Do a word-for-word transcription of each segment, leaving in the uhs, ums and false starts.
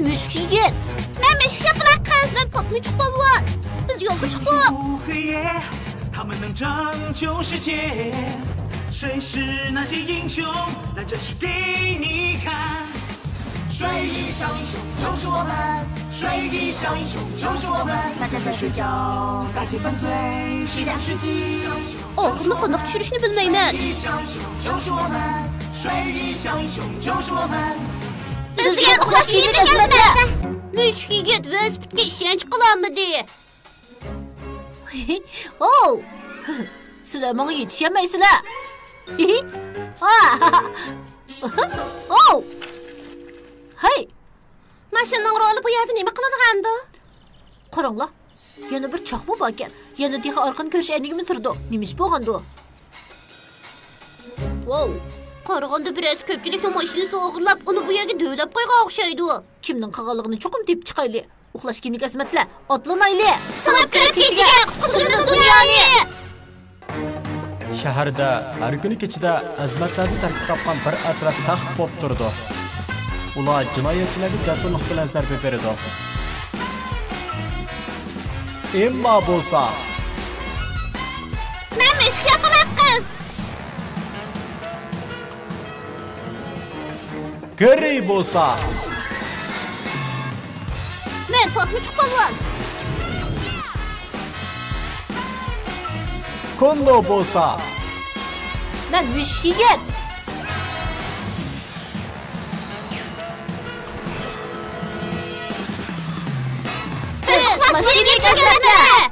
مۈشۈك يىگىت. مەن مۈشۈك ياپىلاق قىز. مەن پوتمۇچۇق پالۋان. بىز يولغا چىقتۇق. 他们能拯救世界，谁是那些英雄？那正是给你看。水里小英雄救助我们，水里小英雄救助我们。大家在睡觉，打起烽子，谁家世纪？ ئاخىرىنى قانداق چۈشۈرۈشنى بىلمەيمەن. بىز دېگەن ئۇخلاش يېرىدە خىزمەتتە. مۈشۈك يىگىت ۋېلىسىپىتكە ئىشەنچ قىلالمىدى. ھوو! سىلەر ماڭا يېتىشەلمەيسىلەر. ھوو! ھەي! ماشىنىنىڭ رولى بۇ يەردە نېمە قىلىدىغاندۇ؟ قاراڭلار، يەنە بىر چاقما باركەن. يەنە تېخى ئارقىنى كۆرۈش ئەينىگىمۇ تۇرىدۇ. نېمە ئىش بولغاندۇ؟ ۋاۋ! قارىغاندا بىرەرسى كۆپچىلىكنىڭ ماشىنىسىنى ئوغرىلاپ، ئۇنى بۇ يەرگە دۆۋىلەپ قويغان ئوخشايدۇ. كىمنىڭ قىلغانلىقىنى چوقۇم تېپىپ چىقايلى. ئۇخلاش كىيىملىك ئەزىمەتلەر، ئاتلىنايلى! سىڭىپ كىرىپ كېچىگە قۇتقۇزىمىز دۇنيانى! شەھەردە ھەر كۈنى كېچىدە ئەزىمەتلەردىن تەركىب تاپقان بىر ئەترەت تەخت بولۇپ تۇرىدۇ. ئۇلار جىنايەتچىلەرگە جاسۇسلۇق بىلەن زەربە بېرىدۇ. ئەمما بولسا، مەن مۈشۈك ياپىلاق قىز. گېرى بولسا، مەن پوتمۇچۇق پالۋان. كوندو بولسا، مەن مۈشۈك يىگىت. بىز ماشىنىلىك ئەزىمەتلەر.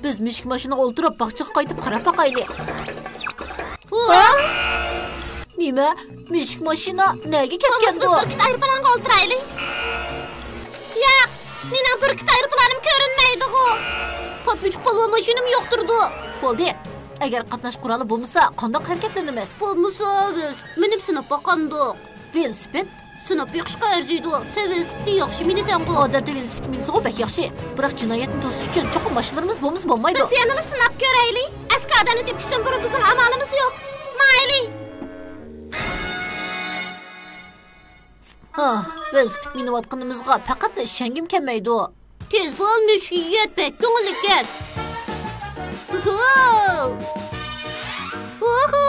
بىز مۈشۈك ماشىنىغا ئولتۇرۇپ، باغچىغا قايتىپ قاراپ باقايلى. ھە؟ نېمە؟ مۈشۈك ماشىنا نەگە بولمىسا، بىز كەتكەندۇ؟ بۈركۈت ئايروپىلانغا ئولتۇرايلى. ياق، مېنىڭ بۈركۈت ئايروپىلانىم كۆرۈنمەيدىغۇ. پاتمىچۇق پالۋان ماشىنىمۇ يوقتۇرىدۇ. بولدى. ئەگەر قاتناش قورالى بولمىسا، قانداق ھەرىكەتلىنىمىز؟ بولمىسا، بىز مىنىپ سىناپ باقامدۇق. ۋېلىسىپىت؟ سىناپ بېقىشقا ئەرزىيدۇ. سەن ۋېلىسىپىتنى ياخشى مىنىسەنغۇ؟ ئادەتتە ۋېلىسىپىت مىنسىغۇ بەك ياخشى. بىراق جىنايەتنى توسۇش ئۈچۈن چوقۇم ماشىنىلىرىمىز بولمىسا بولمايدۇ. بىز يەنىلا سىناپ كۆرەيلى. ئەسكى ئادەمنى تېپىشتىن بۇرۇن بىزنىڭ ئامالىمىز يوق. ماڭايلى. ھا، ۋېلىسىپىت مىنىۋاتقىنىمىزغا پەقەتلا ئىشەنگۈم كەلمەيدۇ. تېز بول، مۈشۈك يىگىت، بەك كۆڭۈللۈككەن. ھو! ھوھو!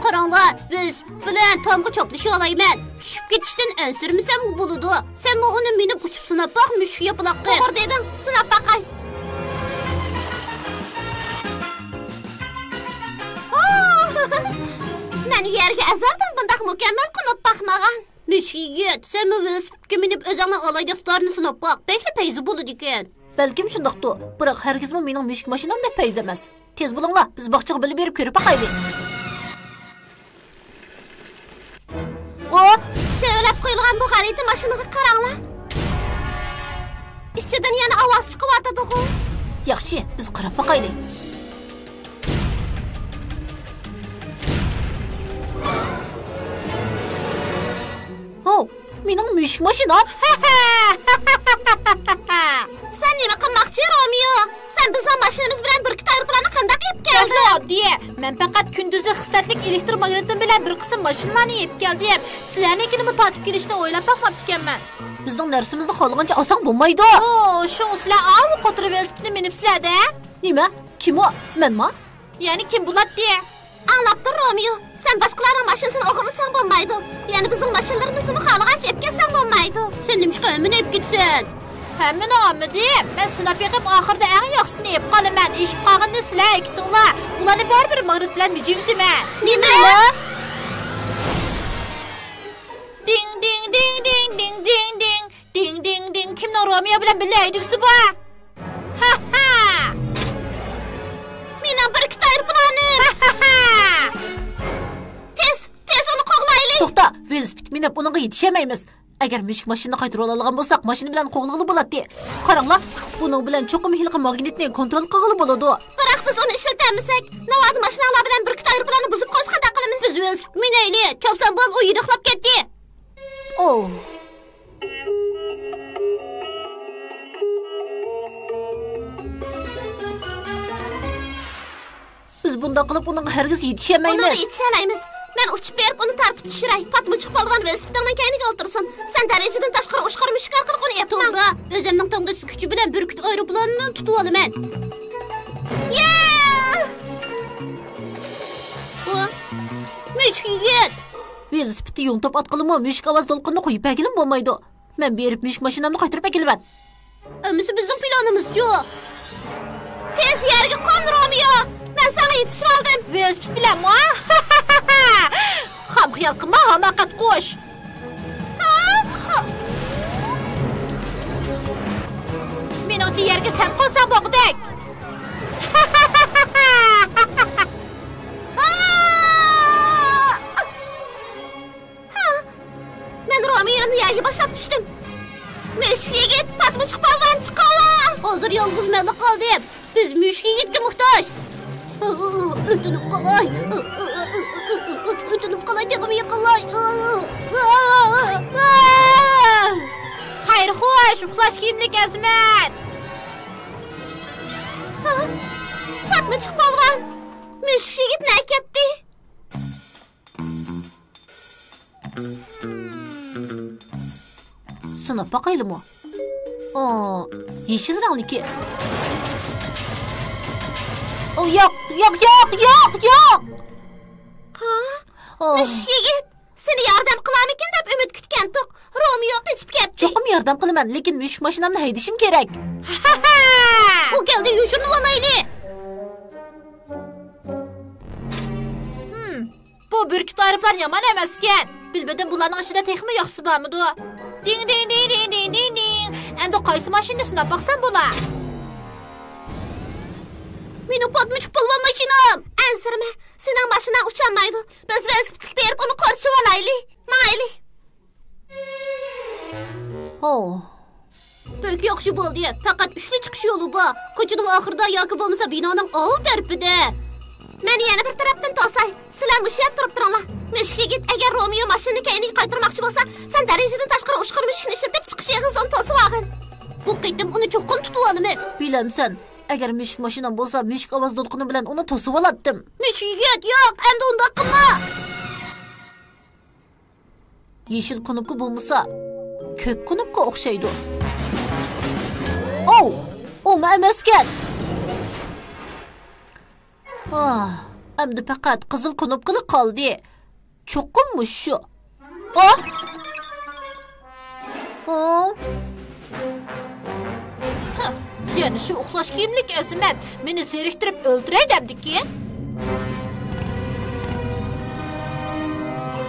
قاراڭلار، ۋېلىسىپىت بىلەن تامغا چاپلىشالايمەن. چۈشۈپ كېتىشتىن ئەنسىرىمىسەممۇ بولىدۇ. سەنمۇ ئۇنى مىنىپ ئۇچۇپ سىناپ باق، مۈشۈك ياپىلاق قىز. توغرا دېدىڭ، سىناپ باقاي. ھو! مەن يەرگە ئەزەلدىن بۇنداق مۇكەممەل قونۇپ باقمىغان. مۈشۈك يىگىت، سەنمۇ ۋېلىسىپىتكە مىنىپ ئۆزۈڭنىڭ ئالاھىدە ئىقتىدارىنى سىناپ باق. بەكلا پەيزى بولىدىكەن. بەلكىم شۇنداقتۇ، بىراق ھەرگىزمۇ مېنىڭ مۈشۈك ماشىنامدەك پەيزى ئەمەس. تېز بولۇڭلار، بىز باغچىغا بىللە بېرىپ كۆرۈپ باقايلى. ئو، دۆۋىلەپ قويۇلغان بۇ غەلىتە ماشىنىغا قاراڭلار. ئىچىدىن يەنە ئاۋاز چىقىۋاتىدىغۇ. ياخشى، بىز قاراپ باقايلى. ھو، مېنىڭ مۈشۈك ماشىنام. سەن نېمە قىلماقچى، رومېو؟ سەن بىزنىڭ ماشىنىمىز بىلەن بۈركۈت ئايروپىلاننى قانداق ئېلىپ كەلدىڭ؟ بەكلا ئاددىي. مەن پەقەت كۈندۈزى خىسلەتلىك ئېلېكتر ماگنىتىم بىلەن بىر قىسىم ماشىنىلارنى ئېلىپ كەلدىم. سىلەرنىڭكىنىمۇ تارتىپ كېلىشنى ئويلاپ باقماپتىكەنمەن. بىزنىڭ نەرسىمىزنى خالىغانچە ئالساڭ بولمايدۇ. ئو، شۇڭا سىلەر ئاۋۇ قوتۇرا ۋېلىسىپىتنى مىنىپسىلەر-دە. نېمە؟ كىم ئۇ؟ مەنما؟ يەنە كىم بولاتتى؟ ئاڭلاپتۇر، رومېو. سەن باشقىلارنىڭ ماشىنىسىنى ئوغرىلىساڭ بولمايدۇ. يەنە بىزنىڭ ماشىنىلىرىمىزنىمۇ خالىغانچە ئېلىپ كەتسەڭ بولمايدۇ. سەن نېمىشقا ھەممىنى ئېلىپ كېتىسەن؟ ھەممىنى ئالمىدىم. مەن سىناپ بېقىپ، ئاخىرىدا ئەڭ ياخشىسىنى ئېلىپ قالىمەن. ئېشىپ قالغىنىنى سىلەر ھەرىكىتىڭلار. بۇلارنى بارىبىر ماگنىت بىلەن مىجىۋېتىمەن. نېمە؟ دىڭ، دىڭ، دىڭ، دىڭ، دىڭ، دىڭ، دىڭ. دىڭ، دىڭ، دىڭ. كىمنىڭ رومېو بىلەن بىللە ھەيدىگۈسى بار؟ ھا، ھا! مېنىڭ بۈركۈت ئايروپىلانىم! ھا، ھا، ھا! تېز، تېز ئۇنى قوغلايلى! توختا، ۋېلىسىپىت مىنىپ ئۇنىڭغا يېتىشەلمەيمىز. ئەگەر مۈشۈك ماشىنىنى قايتۇرۇۋالالىغان بولساق، ماشىنا بىلەن قوغلىغىلى بولاتتى. قاراڭلار، بۇنىڭ بىلەن چوقۇم ھېلىقى ماگنىتنى كونترول قىلغىلى بولىدۇ. بىراق بىز ئۇنى ئىشلىتەلمىسەك، ناۋادا ماشىناڭلار بىلەن بۈركۈت ئايروپىلاننى بۇزۇپ قويسا قانداق قىلىمىز؟ بىز ۋېلىسىپىت مىنەيلى، چاپسان بول، ئۇ يېنىقلاپ كەتتى. ئوۋ. بىز بۇنداق قىلىپ ئۇنىڭغا ھەرگىز يېتىشەلمەيمىز. ئۇنىڭغا يېتىشەلەيمىز. مەن ئۇچۇپ بېرىپ ئۇنى تارتىپ چۈشۈرەي. پاتمىچۇق پالۋان ۋېلىسىپىتىڭنىڭ كەينىگە ئولتۇرسۇن. سەن دەرىجىدىن تاشقىرى ئۇچقۇر مۈشۈك ئارقىلىق ئۇنى ئېلىپ ماڭ. توغرا، ئۆزۈمنىڭ تەڭداشلىق كۈچى بىلەن بۈركۈت ئايروپىلانىنى تۇتۇۋالىمەن. يا! ۋا، مۈشۈك يىگىت! ۋېلىسىپىتنى يوڭتاپ ئاتقىلىمۇ مۈشۈك ئاۋاز دولقۇنىنى قويۇپ بەرگىلىمۇ بولمايدۇ. مەن بېرىپ مۈشۈك ماشىنامنى قايتۇرۇپ ئەكېلىمەن. ئەمىسە بىزنىڭ پىلانىمىزچۇ؟ تېز يەرگە قون، رومىيو! مەن ساڭا يېتىشىۋالدىم. ۋېلىسىپىت بىلەنمۇ؟ خام خىيال قىلما، ھاماقەت قۇش! مېنىڭچە يەرگە سەن قونساڭ بولغۇدەك! ھا! مەن رومىيونى يەرگە باشلاپ چۈشتۈم. مۈشۈك يىگىت، پاتمىچۇق پالۋان، چىقىڭلار! ھازىر يالغۇز مەنلا قالدىم. بىز مۈشۈك يىگىتكە موھتاج. ئۆتۈنۈپ قالاي. ئۆتۈنۈپ قالاي، تېخىمۇ يېقىنلاي. خەير خوش، ئۇخلاش كىيىملىك ئەزىمەت. پاتمىچۇق پالۋان، مۈشۈك يىگىت نەگە كەتتى؟ سىناپ باقايلىمۇ؟ ئو، يېشىل رەڭلىكى. ئو، ياق، ياق، ياق، ياق، ياق! ھا؟ ئو. مۈشۈك يىگىت، سېنى ياردەم قىلارمىكىن دەپ ئۈمىد كۈتكەنتۇق. رومىيو قېچىپ كەتتى. چوقۇم ياردەم قىلىمەن، لېكىن مۈشۈك ماشىنامنى ھەيدىشىم كېرەك. ئۇ كەلدى، يوشۇرۇنۇۋالايلى. ھىم. بۇ بۈركۈت ئايروپىلان يامان ئەمەسكەن. بىلمىدىم، بۇلارنىڭ ئىچىدە تېخىمۇ ياخشىسى بارمىدۇ؟ دىڭ، دىڭ، دىڭ، دىڭ، دىڭ، دىڭ، دىڭ. ئەمدى قايسى ماشىنىنى سىناپ باقسام بولا؟ مېنىڭ پاتمىچۇق پالۋان ماشىنام! ئەنسىرىمە، سېنىڭ ماشىناڭ ئۇچالمايدۇ. بىز ۋېلىسىپىتكە بېرىپ ئۇنى قورشىۋالايلى. ماڭايلى. ھو. بەك ياخشى بولدى. پەقەت ئۈچلا چىقىش يولى بار. كوچىنىڭ ئاخىرىدا ياكى بولمىسا بىنانىڭ ئاۋۇ تەرىپىدە. مەن يەنە بىر تەرەپتىن توساي. سىلەر مۇشۇ يەردە تۇرۇپ تۇرۇڭلار. مۈشۈك يىگىت ئەگەر رومىيو ماشىنىنى كەينىگە قايتۇرماقچى بولسا، سەن دەرىجىدىن تاشقىرى ئۇچقۇر مۈشۈكنى ئىشلىتىپ چىقىش ئېغىزىنى توسۇۋالغىن. بۇ قېتىم ئۇنى چوقۇم تۇتۇۋالىمىز. بىلەمسەن، ئەگەر مۈشۈك ماشىنام بولسا، مۈشۈك ئاۋاز دولقۇنى بىلەن ئۇنى توسۇۋالاتتىم. مۈشۈك يىگىت، ياق، ئەمدى ئۇنداق قىلما. يېشىل كۇنۇپكا بولمىسا، كۆك كۇنۇپكا ئوخشايدۇ. ئوۋ، ئۇمۇ ئەمەسكەن. ئاھ، ئەمدى پەقەت قىزىل كۇنۇپكىلا قالدى. چوقۇم مۇشۇ. ئاھ! ھا؟ ھە، يەنە شۇ ئۇخلاش كىيىملىك ئەزىمەت. مېنى زېرىكتۈرۈپ ئۆلتۈرەي دەمدىكىن؟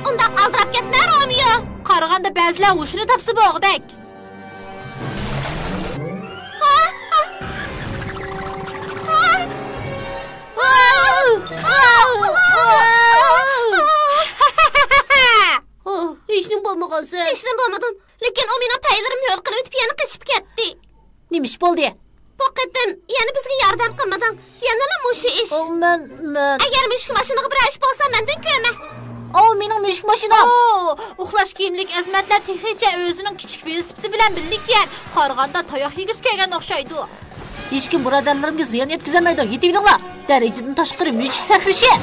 ئۇنداق ئالدىراپ كەتمە، رومىيو. قارىغاندا بەزىلەر ھوشىنى تاپسا بولغۇدەك. ھا؟ ھا؟ ھا؟ ھېچنېمە بولمىغانسەن. ھېچنېمە بولمىدىم. لېكىن ئۇ مېنىڭ پەيلىرىمنى ھۆل قىلىۋېتىپ يەنە قېچىپ كەتتى. نېمە ئىش بولدى؟ بۇ قېتىم يەنە بىزگە ياردەم قىلمىدىڭ. يەنىلا مۇشۇ ئىش. ئو، مەن، مەن. ئەگەر مۈشۈك ماشىنىغا بىرەر ئىش بولسا، مەندىن كۆرمە. ئاۋۇ مېنىڭ مۈشۈك ماشىنام. ئو، ئۇخلاش كىيىملىك ئەزىمەتلەر تېخىچە ئۆزىنىڭ كىچىك ۋېلىسىپىتى بىلەن بىللىكەن. قارىغاندا تاياق يېگۈسى كەلگەن ئوخشايدۇ. ھېچكىم بۇرادەرلىرىمگە زىيان يەتكۈزەلمەيدۇ. يېتىۋېلىڭلار. دەرىجىدىن تاشقىرى مۈشۈك سەكرىشى.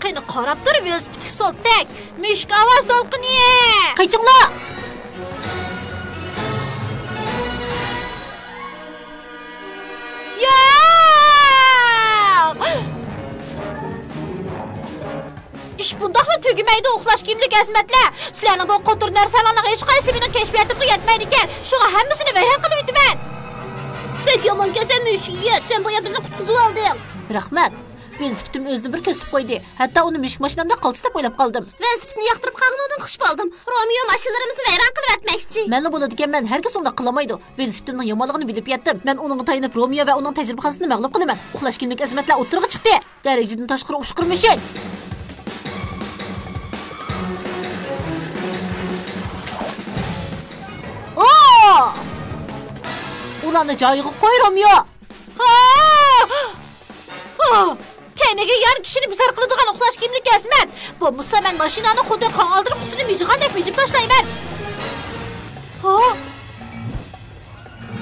قېنى قاراپ تۇر، ۋېلىسىپىتلىك سولتەك. مۈشۈك ئاۋاز دولقۇنى. قېچىڭلار. ياق! ئىش بۇنداقلا تۈگىمەيدۇ، ئۇخلاش كىيىملىك ئەزىمەتلەر. سىلەرنىڭ بۇ قوتۇر نەرسىلەرنىڭ ھېچقايسىسى مېنىڭ كەشپىياتىمغا يەتمەيدىكەن. شۇڭا ھەممىسىنى ۋەيران قىلىۋېتىمەن. بەك يامانكەنسەن مۈشۈك يىگىت، سەن بايا بىزنى قۇتقۇزۇۋالدىڭ. رەھمەت. ۋېلىسىپىتىم ئۆزىنى بىر كۆرسىتىپ قويدى. ھەتتا ئۇنى مۈشۈك ماشىنامدەك قالتىس دەپ ئويلاپ قالدىم. ۋېلىسىپىتنى ياقتۇرۇپ قالغىنىڭدىن خۇش بولدۇم. رومىيو ماشىنىلىرىمىزنى ۋەيران قىلىۋەتمەكچى. مەنلا بولىدىكەنمەن، ھەرگىز ئۇنداق قىلالمايدۇ. ۋېلىسىپىتىمنىڭ يامانلىقىنى بىلىپ يەتتىم. مەن ئۇنىڭغا تايىنىپ رومىيو ۋە ئۇنىڭ تەجرىبىخانىسىنى مەغلۇپ قىلىمەن. ئۇخلاش كىيىملىك ئەزىمەتلەر ئوتتۇرىغا چىقتى. دەرىجىدىن تاشقىرى ئۇچقۇر مۈشۈك. ئو! ئۇلارنى جايىغا قوي، رومىيو. ھا! ھا! كەينىگە يان كىشىنى بىزار قىلىدىغان ئۇخلاش كىيىملىك ئەزىمەت. بولمىسا مەن ماشىنانى خۇددى قاڭالتىر قۇتىنى مىجىغاندەك مىجىپ تاشلايمەن. ھا؟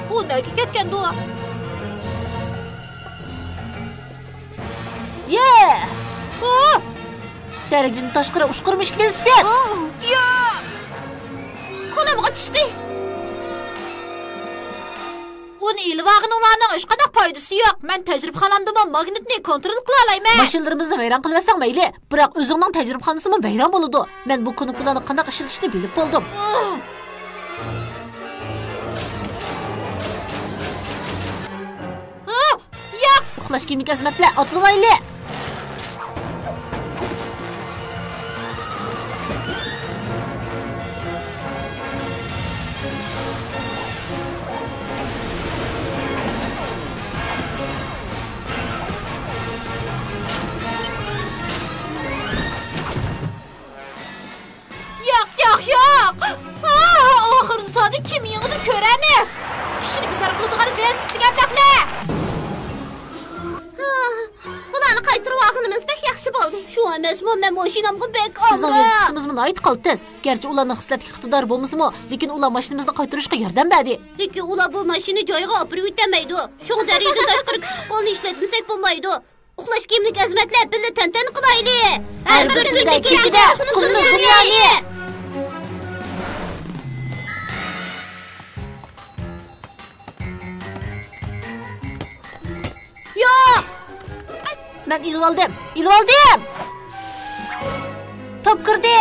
ئۇ نەگە كەتكەندۇ؟ يە! دەرىجىدىن تاشقىرى ئۇچقۇرما ئىككى ۋېلىسىپىت. ئوو، ياق! قولۇمغا چۈشتى. ئۇنى ئېلىۋالغىنىڭلارنىڭ ھېچقانداق پايدىسى يوق. مەن تەجرىبىخانامدىمۇ ماگنىتنى كونترول قىلالايمەن. ماشىنىلىرىمىزنى ۋەيران قىلىۋەتسەڭ مەيلى، بىراق ئۆزۈڭنىڭ تەجرىبىخانىسىمۇ ۋەيران بولىدۇ. مەن بۇ كۇنۇپكىلارنى قانداق ئىشلىتىشنى بىلىپ بولدۇم. ھە، ياق! ئۇخلاش كىيىملىك ئەزىمەتلەر، ئاتلىنايلى! ياق، ياق، ياق! ئاھ، ئاخىرىنى سادى كىم يېڭىدۇ كۆرەرمىز! كىشىنى بىزار قىلىدىغان ۋەز كېتىدىغان تەخلە! ئاھ، بۇلارنى قايتۇرۇۋالغىنىمىز بەك ياخشى بولدى. شۇ ئەمەسمۇ، مەن ماشىنامغا بەك بىزنىڭ ئامراق. ۋېلىسىپىتىمىزمۇ ناھايىتى قالتىس. گەرچە ئۇلارنىڭ خىسلەتلىك ئىقتىدارى بولمىسىمۇ، لېكىن ئۇلار ماشىنىمىزنى قايتۇرۇشقا ياردەم بەردى. لېكىن ئۇلار بۇ ماشىنىنى جايىغا ئاپىرىۋېتەلمەيدۇ. شۇڭا دەرىجىدىن تاشقىرى كۈچلۈك قولنى ئىشلەتمىسەك بولمايدۇ. ئۇخلاش كىيىملىك ئەزىمەتلەر، بىللە تەنتەنە قىلايلى! ھەر بىرسىدە كېچىدە قۇملۇق دۇنيانى! ياق! مەن ئېلىۋالدىم! ئېلىۋالدىم! توپ كىردى!